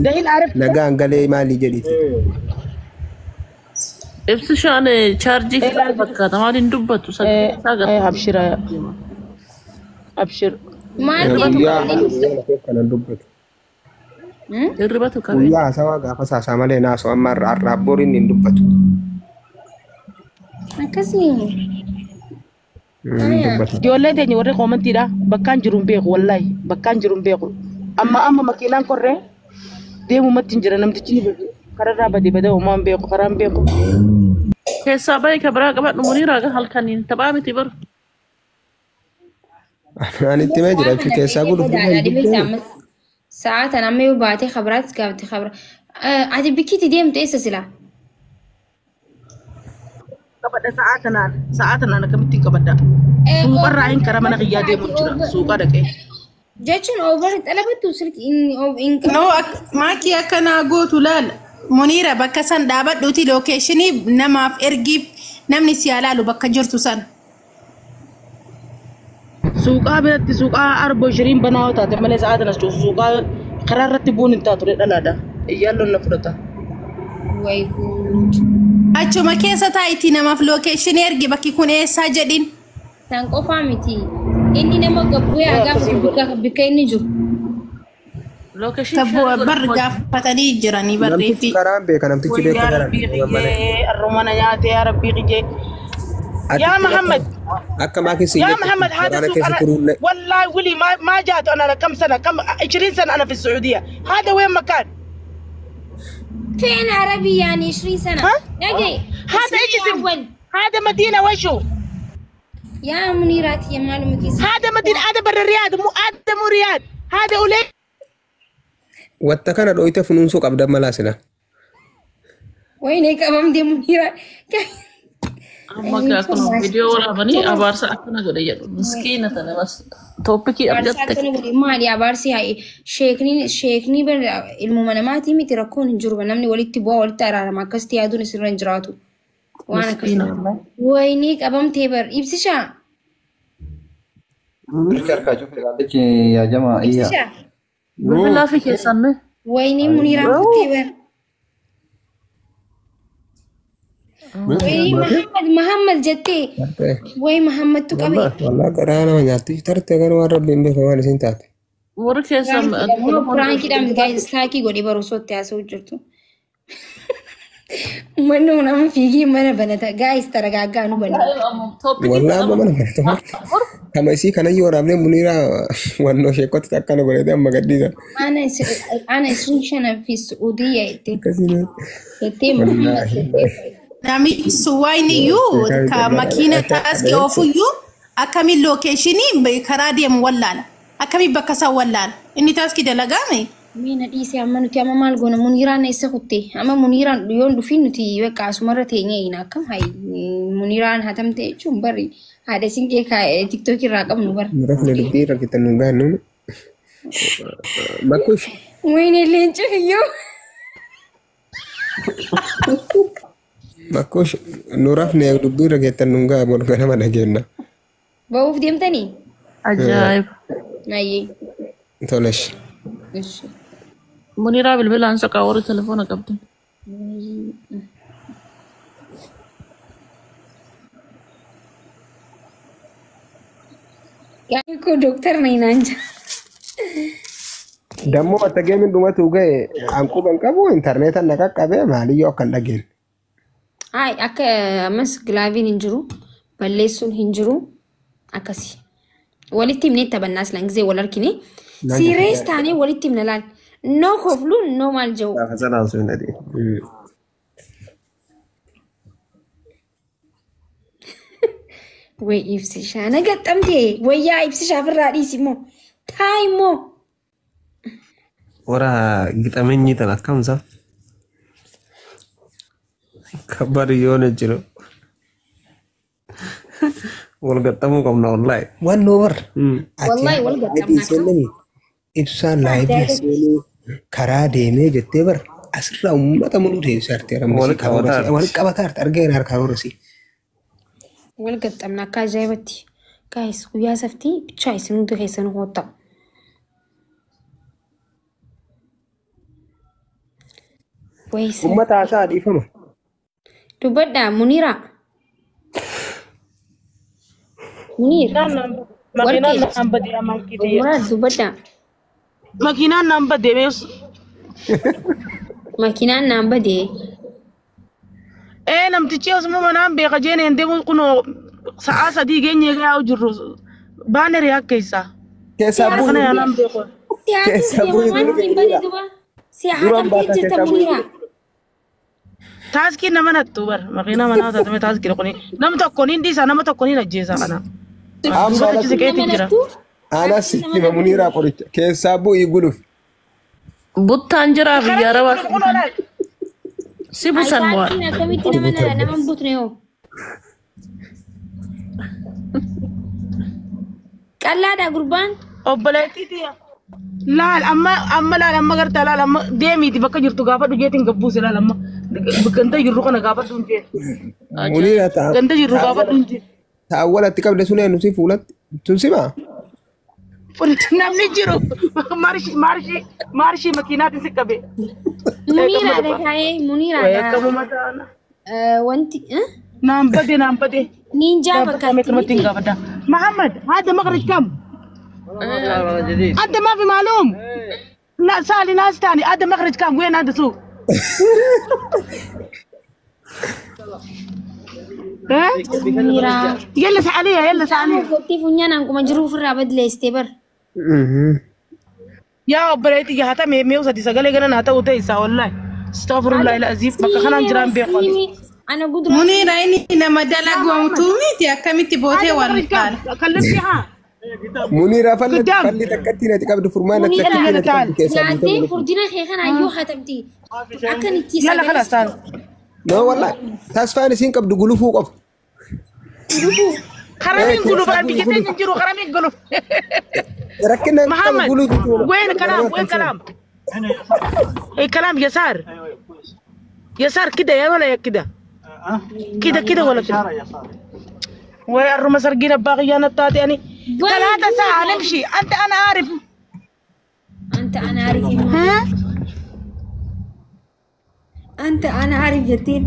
Dahin arif. Nagaan galee maalii jedhiti. Ibsishaan chaarjii fixate fakkaata. Maal hin dubbatu? Sagalee isaa Eh, abshira. Abshir. Maal Guyyaa deemu? kanan dubbatu. Hirribatu qabe. Guyyaa haasawaa gaafa saasaa malee naasoo amma har'aa boriin hin dubbatu. Akkasii. Hin dubbatu. Ijoolleen teenya warri koomantiidha. Bakkaan jiru hin beeku wallaahi. Bakkaan jiru hin beeku. Amma amma makiinaan korree deemumatti hin jira namtichi ni beeku. Kararraa badee badee homaa hin beeku karaa hin beeku. Keessaa bahi ka biraa qabadhu Muniiraa ga halkaniin taphaa miti bara. Ani itti mee jira jechuun keessaa guduuf Sa'a tan amma yoo baatee khabaraatti gaafte khabara. Ati bikkiitti deemtu eessa silaa? Qabadha sa'aa kanaan sa'aa tanaan akkamittiin qabadha. Suuqarraa hin karaa mana kiyyaa deemu jira suuqa dhaqee. Jechuun over xalabattu silki hin No, maakii akkanaa gootu laal. Muniira bakka san dhaabadhuuti lookeeshinii namaaf ergiif namni si haa laalu bakka jirtu san. Suuqaa biratti suuqaa arbo shiriin banaa yoo taate malee sa'aa tanas cufu suuqaa karaa irratti bu'uun hin taatu dhalaadha. Iyyaalloon na fudhata. Way good. Achuma keessa taa'itii namaaf lookeeshinii ergi bakki kun eessaa jedhin. San qofaa miti. Inni nama gabbuu yaa gaafatu bakka bakka inni jiru. Lookeshin Tabbo barri gaafatanii jiranii Namtichi barreeffi. karaan beeka namtichi beeku Yaa karaan Rabbii beeka malee. kiyyee arrumana nyaate yaa Rabbii kiyyee. Ati Yaa Muhammad akka maakiin si يا jettu محمد هذا waraana سوق keessa انا turuullee. والله ولي ما جات انا كم سنه كم 20 سنه انا في السعوديه هذا وين مكان؟ فين عربي يعني 20 سنة؟ ها؟ نجي هذا ايش اسم؟ أول هذا مدينه وشو؟ يا منيرات يا معلومة كيس هذا مدينه هذا برا الرياض مو هذا مو رياض هذا ولي Watta kana dhoyite funuunsuu qabda malaa sila. وين هيك أمام دي منيرة Amma akkuma viidiyoo waraabanii abaarsa akkana godhe jedhu. Miskiina tana bas. Tooppikii argatte. Maali abaarsi haa sheekni sheekni bar ilmuma namaatii miti rakkoon hin jiru namni walitti bu'aa walitti araarama akkasitti yaaduun isirra hin jiraatu. Waan akkasii. Miskiina wallahi. Wayinii qabamtee bar ibsishaa Bilcha harkaa cufe qaallichi yaa jamaa iyya. ibsishaa Bilbilaa fi keessan mee? wayinii muniiraan kuttee bar. Wayinii Mahammad Mahammad jettee wayi Mahammadtu qabe. Wallah garaa nama nyaatti tarte garuu waan rabbiin beeku waan isin taate. Warri keessan Piraankiidhaan gaayis taakii godhee barumsootti haasa'u jirtu. Uummanni kun amma fiigee mana banata gaayis taragaaggaa nu banna. Tooppikii Wallah amma mana banata. Kama isii kanayyuu waraabnee Muniiraa wannoo sheekoti akkana godhate amma gadhiisa. Ana ishiin shana fi Suudiyya jettee Akkasii jettee Muhammad jettee. Namichi sun waan iyyuu ka makiina taaskii oofuyyuu akkamiin lookeeshinii karaa deemu wallaala. Akkamiin bakka isaa wallaala. Inni taaskii dalagaame. Mee na dhiise amma nuti amma maal goona Muniiraan eessa kutte amma Muniiraan yoon dhufiin nuti bakka asumarra teenyee hin akkam hayi Muniiraan hatamte jechuun bari haadha siinqee tiktookii irraa qabnu bara. Rafne dubbii irra kitan nu gaannu. Bakkush Wayne leenca kiyyoo. bakkush nu rafne dubbii irra kitan nu gaa bor ganama dhageenna. Ba'uuf deemtanii? Ajaa'iba. Ayyee. Tolesh. Ishi. Muniiraa bilbilaan soqaa warri telefoona qabdan. Gaarii koo dooktar na hinaan jira. Dammoo wanta geemin dhumatu ga'e hanquban qabu intarneetan na qaqqabe maaliyyoo akkan dhageen. Hayi akka ammas gilaaviin hin jiru balleessuun hin jiru akkasi. Walitti himnee taphannaa silaan gisee wal argine. Siirees taanee walitti himna laal. Noo kofluun noo maal jedhu. Gaafa sanaan sun dhadhee. Way ibsishaa na gaxxamtee wayyaa ibsishaa ofirraa dhiisi immoo taa immoo. Warra gixamenyi tan akkamsa. Kabbar yoon jiru. Wal gaxxamuu qabna wallahi. Wannoo bar. Wallahi wal gaxxamna Seenani ibsaan laayivii seenuu karaa deemee jettee bar asirraa uummata muluu deemsee Wal qabataarti. Wal qabataarti argeera karoora si. Wal gaxxamna akka ajaa'ibatti. Gaayis guyyaa saftii bichaa isin hundi keessan hoota. Wayisa. Uummata haasaa dhiifama. Dubbadhaa Muniira. Muniir. Makiinaan naan badee amaan kitiyya. Muraad dubbadhaa. Makiinaan naan badee mees. Makiinaan naan badee. Ee namtichi osuma manaan beeka jeen hin deemu kunoo sa'aa 3 geenye yaa'u jirru baanerii akka isaa. Keessaa Kana bu'u. yaanaan beeku. Si haatuuf Keessaa deema bu'u maal siin badee duba? Si Duraan haatamtee baataa jirta keessaa bu'u. Muniira. Taaskiin nama nattu bar makiinaa manaa taatame taaskiin kuni nama tokko niin dhiisa nama tokko niin ajjeesa kana. Amma Duubatti achi siqeetiin Nama jira. nattu. Anas sitti hima Muniiraa qoricha. Keessaa bu'ii guluuf. Buttaan jira biyya Karaa arabaa kunoo laal. si busan mo'a. Taaksiin akkamitti nama nama hin butne hoo? Qallaadha gurbaan. Obboleettiiti. Laal amma amma laal amma gartaa laal amma deemiiti bakka jirtu gaafadhu jeetiin gabbuuse laal amma ganda jirru kana gaafadhu hin jee. Muniiraa ta'a. Ganda jirru gaafadhu hin jee. Ta'a walatti qabde sun eenyu si fuulatti. Tun simaa? Namni jiru maarshii maarshii maarshii makiinaatiin si qabe. Muniiraadha kaa'ee Muniiraadha. Akkamuma ta'ana. Wanti Naan bade naan bade. Ninjaa Gaafadha meeqamatti hin fakkaatti. gaafadha. Muhammad هذا مخرج كم؟ أنت ما في معلوم. لا سالي ناس تاني هذا مخرج كم؟ وين هذا سوق؟ ها؟ Muniiraa. يلا سأليها يلا سأليها. Gottee funyaan akkuma jiru ofirraa badleessitee bar. يا obboleetti haa ta'e mee usadii sagalee galan haa ta'u ta'e isaa wallahi. Astaghfirullah al-aziim bakka kanaan jiraan beekan. Ana guduraa. Muniira inni nama dalagoomtuu miti akkamitti bootee wal faana. Kallimti haa. Muniiraa falli Guddaam. falli takkatti nati qabdu furmaana Muniira. takkatti nati qabdu keessaa buutee Nyaattee guluuf. furdina kee kanaayyuu hatamti. Akkan itti Yalla خلاص تعال. No wallahi. Tasfaan isiin qabdu gulufuu qofa. خرامين Eh, قلوب keessaa انا bu'ii بيجتين guluuf. جرو خرامين قلوب. Rakkina qaba محمد guluuf. وين كلام وين كلام؟ ايه كلام يسار يسار كده يا ولا يا كده كده كده ولا كده وين سرقين باغي انا بتاعتي يعني 3 ساعة نمشي انت انا عارف. Anta ana ariif. ها Anta ana ariif jettiin.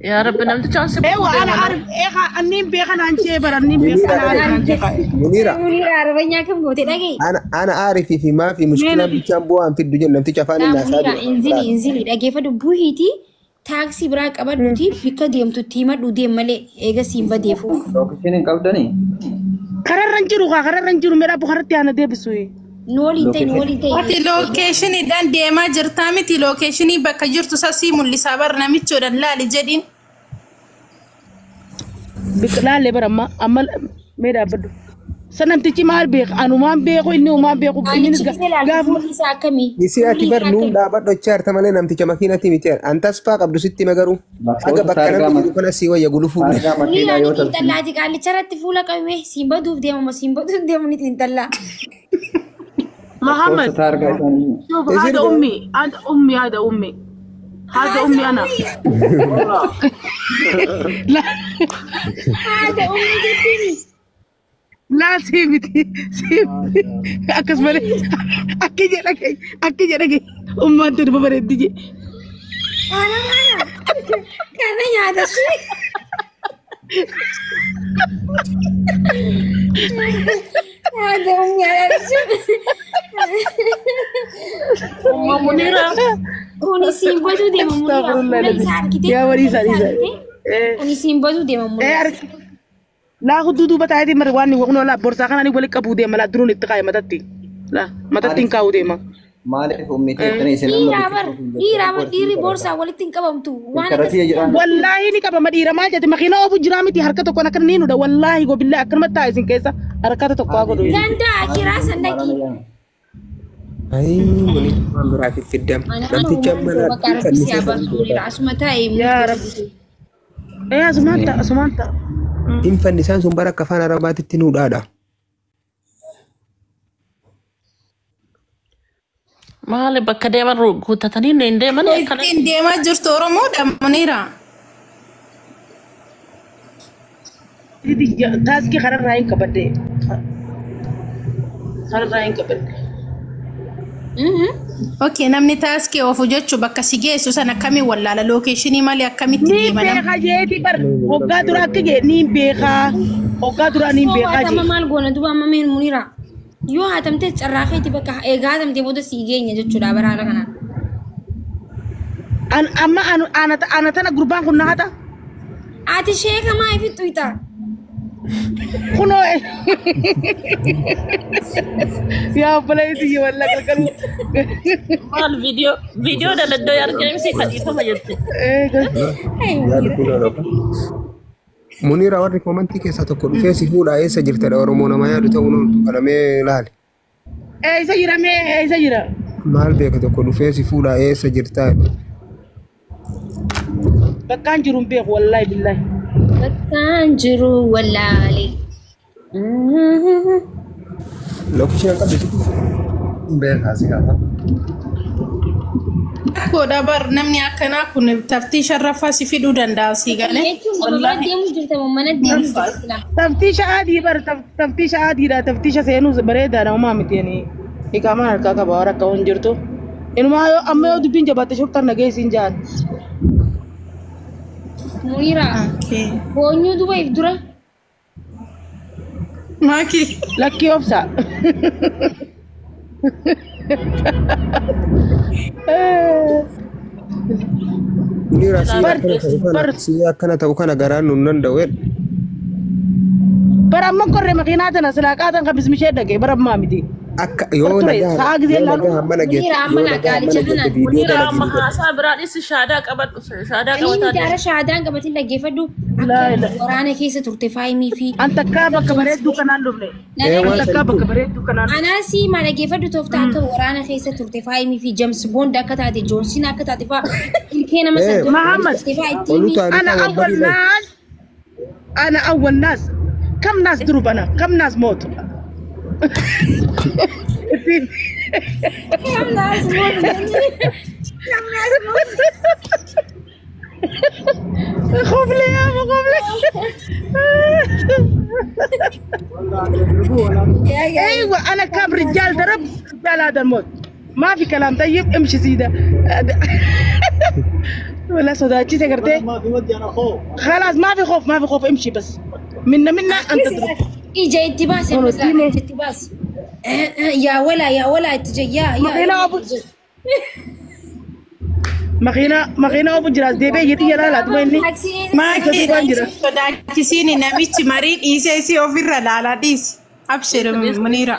Yaa Rabbi namticha si butuu ايوه انا deema. عارف ايه النيم بيخنا عن شيبر النيم بيخنا عارف عن شيبر. Muniira. Muniira arabanya kam goote dhaga'i. Ana ana aarifii fi maa fi mushkilaan bichaan bu'aan fiddu jenna namticha afaan inni haasaa Muniira jiru. inzili inzili dhageeffadhu buhiiti taaksii biraa qabadhuuti bikka deemtutti himadhu deem malee eega siin badeefu. Location hin qabdanii? Kararran jiru kaa kararran jiru meedhaa bukarratti aana deebisu. Nu waliin ta'e nu waliin ta'e. Ati lookeeshiniidhaan deemaa jirtaa miti lookeeshinii bakka jirtu sasii mul'isaa bar namichoodhaan laali jedhiin. Biqilaalee bara amma amma mee dhaabbadhu. Sa namtichi maal beeka anumaan beeku inni umaan beeku innis Anichi gisee laaltu gaafa fuulli isaa akkamii? Isii ati bar nuun dhaabadhu achi harta malee namticha makiinatti miti. An tasfaa qabdu sitti hima garuu. Haga Lakkoofsa bakka taargaa namni jiru kana sii wayya gulufuu. taargaa Muniira makiinaa ni yoo taatu xiinxallaati qaallicha irratti fuula qabime siin baduuf deemama siin baduuf deemu ni xiinxallaa. Muhammad lakkoofsa taargaa isaanii شوف Isin هذا أمي هذا أمي هذا أمي هذا أمي أنا لا Haadha ummi jettiini. لا سيبتي سيبتي أكس مالي أكي جرك أكي جرك أمي أنت ببرد دي Kana kana kana nyaata suni. Haadha ummi haadha suni. Umma Muniira. Kuni siin baduu deema Muniira. أستغفر الله Fuula العظيم isaa argitee يا fuula ولي isaa سالي سالي argitee إيه kuni siin baduu deema إيه Muniira. عرفت لا خدودو بتاعتي مرواني وقنا لا بورسا كان أنا ولك أبو ديما لا درون اتقاي متتي لا متتي كاو ديما maaliif ummitii jettanii isin amma Dhiiraa bar dhiiraa bar dhiirri boorsaa walitti hin qabamtu waan Karatii akkasii. jedhaan والله ني قبل مديرة ما جت مخينا أبو جرامتي حركته كنا كنا نينو ده والله قو بالله أكرم التايسين كيسا حركته تقوا قدو Ganda akiraa san dhaqi. Ayi Muniira waan biraa fiddam. Ana Namticha uummata mana bakka rabbi si abaarsu Muniira asuma taa'ee يا رب إيه سمعت سمعت Hin fannisaan sun bara akka afaan Arabaatitti nuudhaadha. Maali bakka deeman guuttatanii hin deeman akkana. Ittiin deemaa jirtu Oromoodha Muniira. Taaskii kararraa hin qabadde. Kararraa hin qabadde. Okay, namni taaskii oofu jechuun bakka si geessu sana akkamiin wallaala lookeeshinii malee akkamitti Niin deema namni? beekaa jeeti bar hoggaa dura akka jee niin beekaa hoggaa dura niin beekaa Amma jee. maal goona duuba amma meen Muniira. Yoo hatamte carraa keeti bakka eegaa hatamte booda sii geenya jechuudha bara haala kanaan. Amma ana tana gurbaan kun na hata. Ati sheeka maa ifittu ita? Kunoo yaa obboleessi walla galgalu. Maal viidiyoo daladdoo argamsi kadhiifama jette. Muniira warri koomantii keessaa tokko dhufee si fuudhaa eessa jirtadha Oromoo nama yaadu ta'uu nooltu kanamee ilaali. Eessa jira mee eessa jira? Maal beeka tokko dhufee si fuudhaa eessa jirtaa? Bakkaan jiru hin beeku wallaahi billaahi. Bakkaan jiru wallaalee. Lookishinii qabdi sitti. Beekaa si gaafa. Rakkoodha bar namni akkanaa kun taftii sharraffaa si fiduu danda'a si galee. Jechuun nama bira deemu jirta moo mana deemu jirta? Taftiisha adii bar taftiisha adiidha taftiisha seenuu bareedaadha homaa miti yani iqaamaan harkaa qaba waan akka hin jirtu. Inumaa yoo amma yoo dubbiin jabaatte shoftaan nageessiin jaan. Muniira boonyuu duuba if dura. Maaki. Lakkii obsa. Muniira sii akkana ta'u kana garaan nun danda'u jedhu. Bara amma korree makiinaa tana silaa qaatan kan bismishee dhagee bara ammaa miti. Akka yoo nagaa Sa'a gisee yoo laalu. nagaa hamma nageette Muniira amma yoo naa nagaa hamma gaalicha nageette kanaan. viidiyoo Muniira dalagii amma nu godhe. haasaa biraa dhisi shaadaa qabadhu shaadaa Ani qabataa miti deema. ara shaadaan qabatin dhaggeeffadhu Laa akka ilaa. waraana keessa turte faayimii fi An takkaa bakka bareedduu kanaan dhufne. Ee An waan takkaa bakka bareedduu kanaan. Anaasii maa dhaggeeffadhu tooftaa akka waraana keessa turte faayimii fi James Bond akka taate Joonsiin akka taate fa'aa ilkee nama Ee saddeet Mahammad. turte fa'aa itti olu himi. taarikaa أنا أول wabbarii bayi. ناس أنا أول ناس كم ناس ضرب أنا كم ناس موت Kam naas moot kam naas moot. خوف لي يا أبو خوف لي أيوة أنا كم رجال ضرب رجال هذا الموت ما في كلام طيب امشي سيدة ولا صداقتي سكرتي خلاص ما في خوف ما في خوف امشي بس منا منا أنت تضرب Ija itti baase Ono ammas diime. ija itti baase. Yaa wala yaa wala itti je yaa yaa. مخينا أبو مخينا مخينا أبو جراس ديبي يتي يلا لا تبيني Maaki Waan jira. sodaachisiin namichi marii dhiisee si ofirra laalaa dhiisi. Abshir Muniira.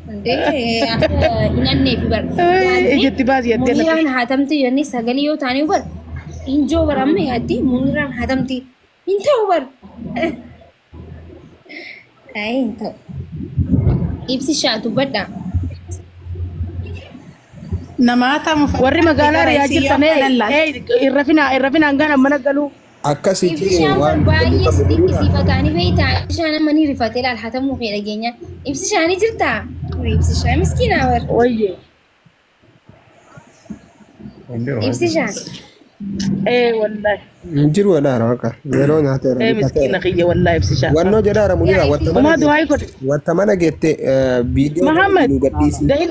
Hundee akka hin anneefi bar. Ijatti baasi jettee Muniraan hatamte jennee sagalee yoo taane bar hinjoo bar amma yaaddi muniraan hatamte hin ta'u bar. Ayi hin ta'u. Ibsi shaa dubbadha. Nama hatamu Warri magaalaa riyaa jirtan irra finaa hanga mana galuu. Akkasii Ibsi shaan bar waan baay'ee si qabnu Muniira. dinqisiifataanii beektaa. Ibsi shaan amma ni rifatee laal hatamuu kee dhageenya. Ibsi shaanii jirtaa? Ibsi shaan miskiinaa bar. Wayye. Ibsi shaan. Ee wallahi. Hin jiru jedhaara bakka yeroo nyaateera Ee miskiina kiyya wallahi ibsi shaan. Wannoo jedhaara Muniira Umaa du'aa godhe. watta mana geette viidiyoo Muhammad. nu gadhiisi. Dahil